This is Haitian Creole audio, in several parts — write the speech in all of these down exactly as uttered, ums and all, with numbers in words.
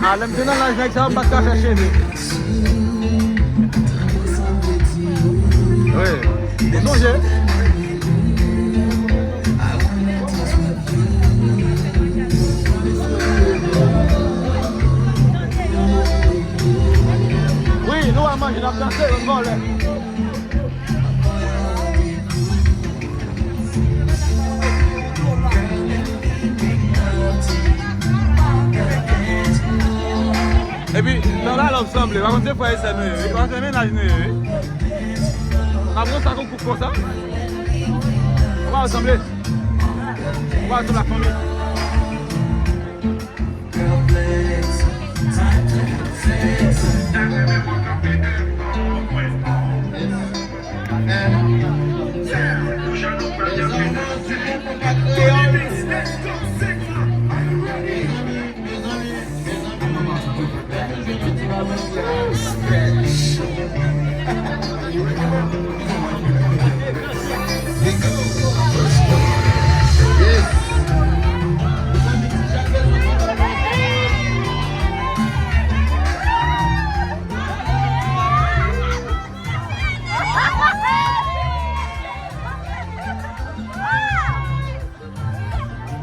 Ah, lè m te nan laj nèg sa yo, m pa t ka fè cheve. Wi. Ou sonje? Wi, nou al manje, n ap danse, yon vòlè. Epi, nan la lòv sanble, pa konn se frè e sè nou ye, wi, pa konn se mennaj nou ye, wi. N ap gon sa kou koup konsa. Ou pa sanble. Ou pa sanble ak fanmi.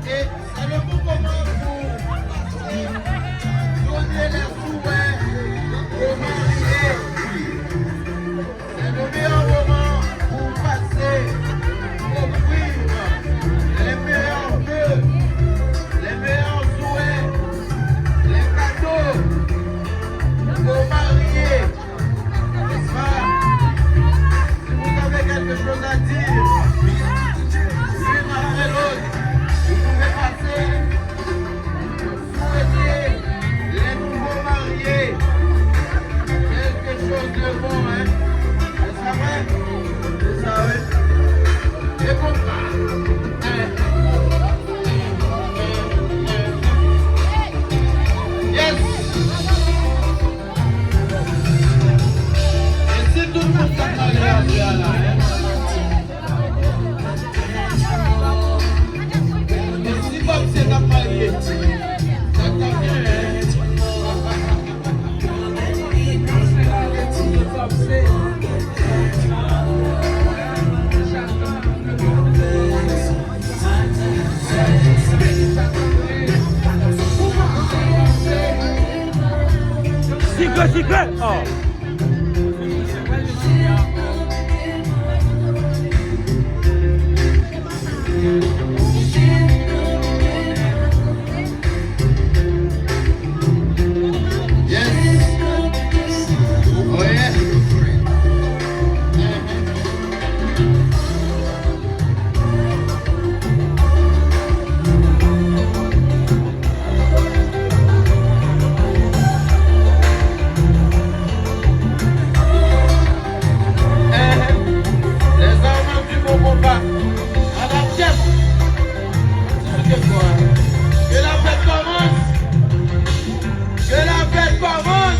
E se le bon moman pou pase, donne les souhaits aux mariés. C'est le meilleur moment pour passer, offrir les meilleurs vœux, les meilleurs souhaits, les cadeaux aux mariés. N'est-ce pas? Si vous avez quelque chose à dire, l'une après l'autre, vous pouvez passer, souhaiter les nouveaux mariés quelque chose de bon, hein? C'est ça, ouais? C'est ça, ouais? Et bon, yes! E si tout moun k ap pale apre a la, hein? E si Bòb se k ap marye, sa k t ap genyen? Sikre, sikre! Oh. Yes. Oh, yeah. Les armes du bon combat. À la pièce. Que la fête commence. Que la fête commence.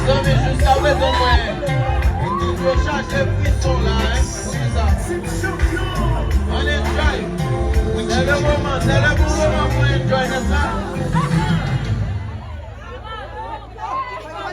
Mezanmi, jiska prezan mwen, yo chache frison la, hein, pou di sa. Ann enjoy. C'est le moment, c'est le bon